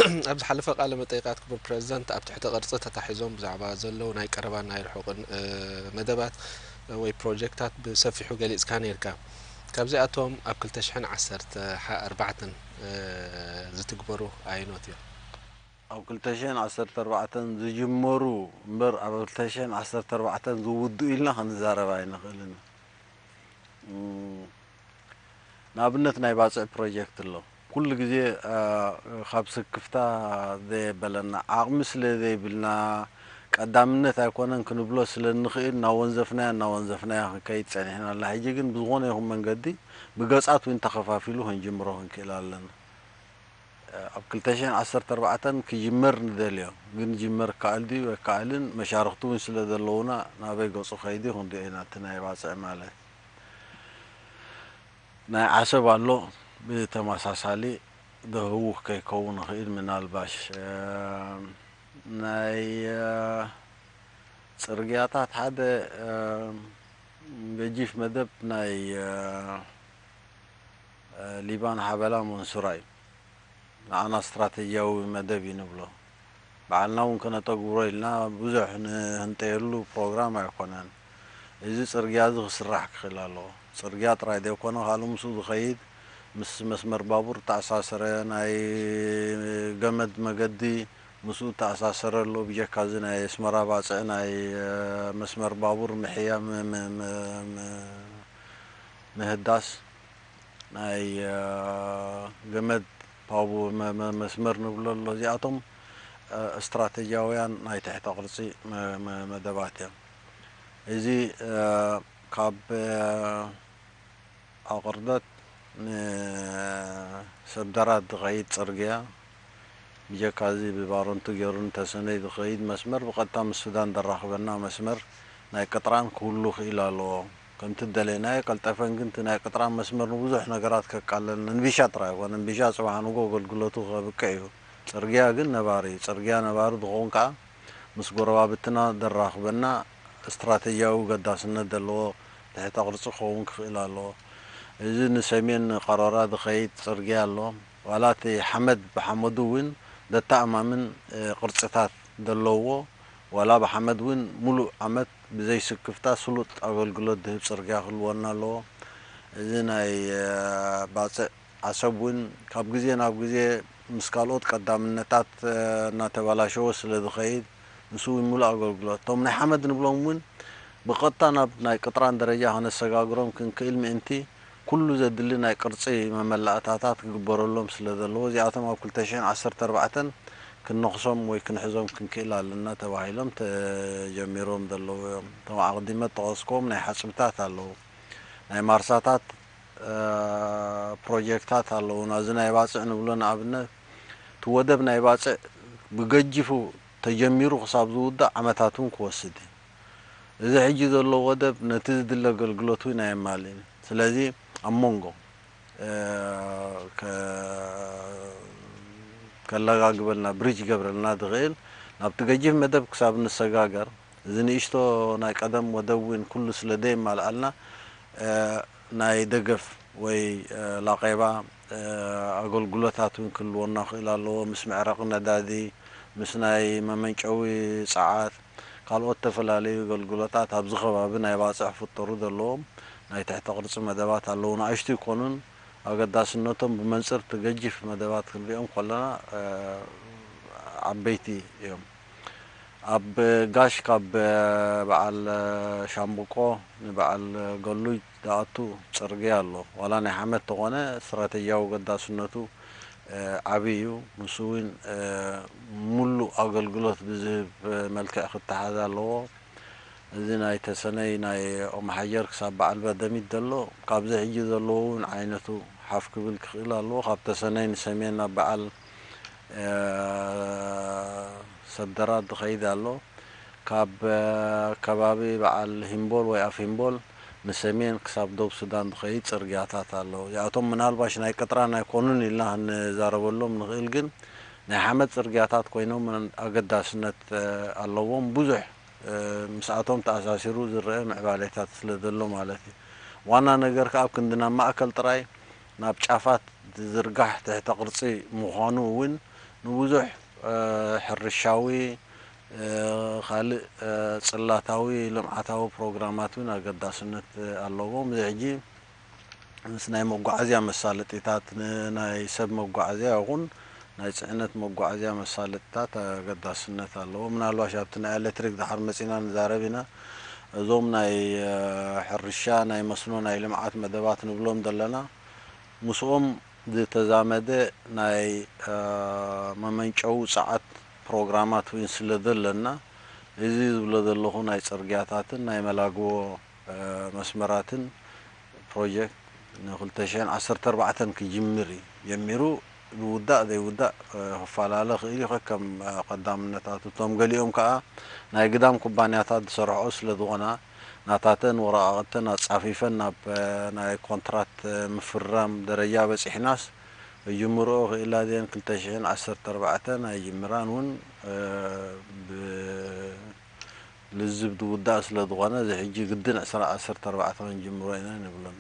ኣብ ዝሓለፈ ቃለ መጠይቃት ክቡር ፕረዚደንት ኣብ ትሕተ ቅርጺ ተታሒዞም ብዛዕባ ዘለዉ ናይ ቀረባን ናይ ርሑቕን መደባት ወይ ፕሮጀክታት ብሰፊሑ ገሊጽካ ነይርካ። ካብዚኣቶም ኣብ ክልተ ሽሕን ዓሰርተ ኣርባዕተን ዝትግበሩ ኣየኖት እዮም? ኣብ ክልተ ሽሕን ዓሰርተ ኣርባዕተን ዝጅመሩ እምበር ኣብ ክልተ ሽሕን ዓሰርተ ኣርባዕተን ዝውድኡ ኢልና ክንዛረብ ኣይንኽእልን። ንኣብነት ናይ ባፅዕ ፕሮጀክት ኣሎ። ኩሉ ግዜ ካብ ስክፍታ ዘየበለና ዓቕሚ ስለ ዘይብልና ቀዳምነት ኣይኮነን ክንብሎ ስለ እንኽእል እናወንዘፍናያ እናወንዘፍናያ ክንከይድ ፀኒሕና ኣላ። ሕጂ ግን ብዝኾነ ይኹን መንገዲ ብገፃት እውን ተኸፋፊሉ ክንጅምሮ ክንክእል ኣለና። ኣብ ክልተ ሽሕን ዓሰርተ ኣርባዕተን ክጅመር ንደልዮ፣ ግን ጅመር ይከኣል ድዩ ኣይከኣልን መሻርኽቲ እውን ስለ ዘለዉና ናበይ ገፁ ከይዱ ክንሪኦ ኢና። እቲ ናይ ባፅዕ ማለት ናይ ዓሰብ ኣሎ። ብተመሳሳሊ ዶ ህውኽ ከይከውን ይኽእል ምናልባሽ። ናይ ፅርግያታት ሓደ ገጂፍ መደብ ናይ ሊባን ሓበላ መንሱራ እዩ። ንዓና ስትራተጂያዊ መደብ እዩ ንብሎ። ባዕልና እውን ከነተግብሮ ኢልና ብዙሕ ንህንጠየሉ ፕሮግራም ኣይኮነን። እዚ ፅርግያ እዚ ክስራሕ ክኽእል ኣለዎ። ፅርግያ ጥራይ ዘይኮነ ካልእ ምስኡ ዝኸይድ ምስ መስመር ባቡር ተኣሳሰረ ናይ ገመድ መገዲ ምስኡ ተኣሳሰረ ኣሎ። ብጀካ እዚ ናይ ኣስመራ ባፅዕ ናይ መስመር ባቡር ምሕያ ምህዳስ ናይ ገመድ መስመር ንብሎ ኣሎ። እዚኣቶም ስትራተጂያውያን ናይ ትሕተ ቅርፂ መደባት እዮም። እዚ ካብ ኣቕርደት ንሰብደራት ዝኸይድ ፅርግያ ብጀካ እዚ ብባረንቱ ገይሩ ንተሰነይ ዝኸይድ መስመር ብቐጥታ ምስ ሱዳን ዘራኽበና መስመር ናይ ቅጥራን ክህሉ ክእል ኣለዎ። ከምቲ ዝደለናዮ ቀልጠፈን ግን እቲ ናይ ቅጥራን መስመር ንብዙሕ ነገራት ከቃለል ንንቢሻ ጥራይ ኣይኮነን። ንንቢሻ ፅባሕ ንጎ ኣገልግሎቱ ከብቅዕ እዩ። ፅርግያ ግን ነባሪ እዩ። ፅርግያ ነባሪ ዝኸውን ከዓ ምስ ጎረባብትና ዘራኽበና ስትራተጂያዊ ገዳስነት ዘለዎ ትሕተ ቅርፂ ክኸውን ክኽእል ኣለዎ። እዚ ንሰሜን ንቀሮራ ዝኸይድ ፅርግያ ኣሎ። ዋላ እቲ ሓመድ ብሓመዱ እውን ዘተኣማምን ቅርፅታት ዘለዎ ዋላ ብሓመድ እውን ሙሉእ ዓመት ብዘይ ስክፍታ ስሉጥ ኣገልግሎት ዝህብ ፅርግያ ክህልወና ኣለዎ። እዚ ናይ ባፅዕ ዓሰብ እውን ካብ ግዜ ናብ ግዜ ምስ ካልኦት ቀዳምነታት እናተበላሸወ ስለ ዝኸይድ ንሱ እውን ሙሉእ ኣገልግሎት እቶም ናይ ሓመድ ንብሎም እውን ብቐጥታ ናብ ናይ ቅጥራን ደረጃ ከነሰጋግሮም ክንክእል ምእንቲ ኩሉ ዘድሊ ናይ ቅርፂ መመላእታታት ክግበረሎም ስለ ዘለዎ እዚኣቶም ኣብ ክልተ ሽሕን ዓሰርተ ኣርባዕተን ክንነኽሶም ወይ ክንሕዞም ክንክእል ኣለና ተባሂሎም ተጀሚሮም ዘለዉ እዮም። እቶም ኣቕዲመ ጠቐስኮም ናይ ሓፅብታት ኣለዉ፣ ናይ ማርሳታት ፕሮጀክታት ኣለዉ። ናዚ ናይ ባፅዕ ንብሎ ንኣብነት እቲ ወደብ ናይ ባፅዕ ብገጅፉ ተጀሚሩ ክሳብ ዝውዳእ ዓመታት እውን ክወስድ እዩ። እዚ ሕጂ ዘሎ ወደብ ነቲ ዝድለ ኣገልግሎት እውን ኣየማልእን እዩ። ስለዚ ኣብ መንጎ ከለጋግበልና ብሪጅ ገብረልና ዝኽእል ናብቲ ገጂፍ መደብ ክሳብ ንሰጋገር እዚ ንእሽቶ ናይ ቀደም ወደብ እውን ኩሉ ስለ ደየማልኣልና ናይ ደገፍ ወይ ላቄባ ኣገልግሎታት እውን ክህልወና ክእል ኣለዎ። ምስ መዕረቂ ነዳዲ፣ ምስ ናይ መመንጨዊ ፀዓት፣ ካልኦት ዝተፈላለዩ ኣገልግሎታት ኣብዚ ከባቢ ናይ ባፅዕ ፍጠሩ ዘለዎም ናይ ትሕተ ቅርፂ መደባት ኣለዉ። ንኣሽቱ ይኮኑን ኣገዳስነቶም ብመንፅር እቲ ገጂፍ መደባት ክንሪኦም ከለና ዓበይቲ እዮም። ኣብ ጋሽ ካብ በዓል ሻምብቆ ንበዓል ገሉጅ ዝኣቱ ፅርግያ ኣሎ። ዋላ ናይ ሓመድ ተኾነ ስትራተጂያዊ ገዳስነቱ ዓብዪ እዩ። ንሱ እውን ሙሉእ ኣገልግሎት ብዝህብ መልክዕ ክተሓዝ ኣለዎ። እዚ ናይ ተሰነይ ናይ ኦምሓጀር ክሳብ በዓል በደሚት ዘሎ ካብዚ ሕጂ ዘለዎ እውን ዓይነቱ ሓፍ ክብል ክኽእል ኣለዎ። ካብ ተሰነይ ንሰሜን ናብ በዓል ሰብደራት ዝኸይድ ኣሎ። ካብ ከባቢ በዓል ሂምቦል ወይ ኣፍ ሂምቦል ንሰሜን ክሳብ ደቡብ ሱዳን ዝኸይድ ፅርግያታት ኣለዉ። እዚኣቶም ምናልባሽ ናይ ቅጥራን ኣይኮኑን ኢልና ክንዛረበሎም ንኽእል፣ ግን ናይ ሓመድ ፅርግያታት ኮይኖም ኣገዳስነት ኣለዎም። ብዙሕ ምስኣቶም ተኣሳሲሩ ዝረአ ምዕባሌታት ስለ ዘሎ ማለት እዩ። ዋና ነገር ከዓ ኣብ ክንዲ ናብ ማእከል ጥራይ ናብ ጫፋት ዝዝርጋሕ ትሕተ ቅርፂ ምዃኑ እውን ንብዙሕ ሕርሻዊ፣ ካልእ ጽላታዊ ልምዓታዊ ፕሮግራማት እውን ኣገዳስነት ኣለዎም። እዚ ሕጂ ምስ ናይ መጓዓዝያ መሳለጢታት፣ ንናይ ሰብ መጓዓዝያ ይኹን ናይ ጽዕነት መጓዓዝያ መሳለጥታት ኣገዳስነት ኣለዎ። ምናልባሽ ኣብቲ ናይ ኤሌክትሪክ ድሓር መጺና ንዛረብ ኢና። እዞም ናይ ሕርሻ፣ ናይ መስኖ፣ ናይ ልምዓት መደባት ንብሎም ዘለና ምስኦም ዝተዛመደ ናይ መመንጨዊ ጸዓት ፕሮግራማት እውን ስለ ዘለና፣ እዚ ዝብሎ ዘለኹ ናይ ጽርግያታትን ናይ መላግቦ መስመራትን ፕሮጀክት ንክልተ ሽሕን ዓሰርተ ኣርባዕተን ክጅምር እዩ። ጀሚሩ ዝውዳእ ዘይውዳእ ክፈላለ ክእል እዩ ከከም ቀዳምነታቱ። እቶም ገሊኦም ከዓ ናይ ግዳም ኩባንያታት ዝሰርሕኦ ስለ ዝኾና ናታተን ወረቓቕተን ኣጻፊፈን ናብ ናይ ኮንትራት ምፍርራም ደረጃ በጺሕናስ ክጅምርኦ ክእላ ድየን ክልተ ሽሕን ዓሰርተ ኣርባዕተን ኣይጅምራን እውን ብልዝብ ዝውዳእ ስለ ዝኾነ እዚ ሕጂ ግድን ዕስራ ዓሰርተ ኣርባዕተ ክንጅምሮ ኢና ንብለን።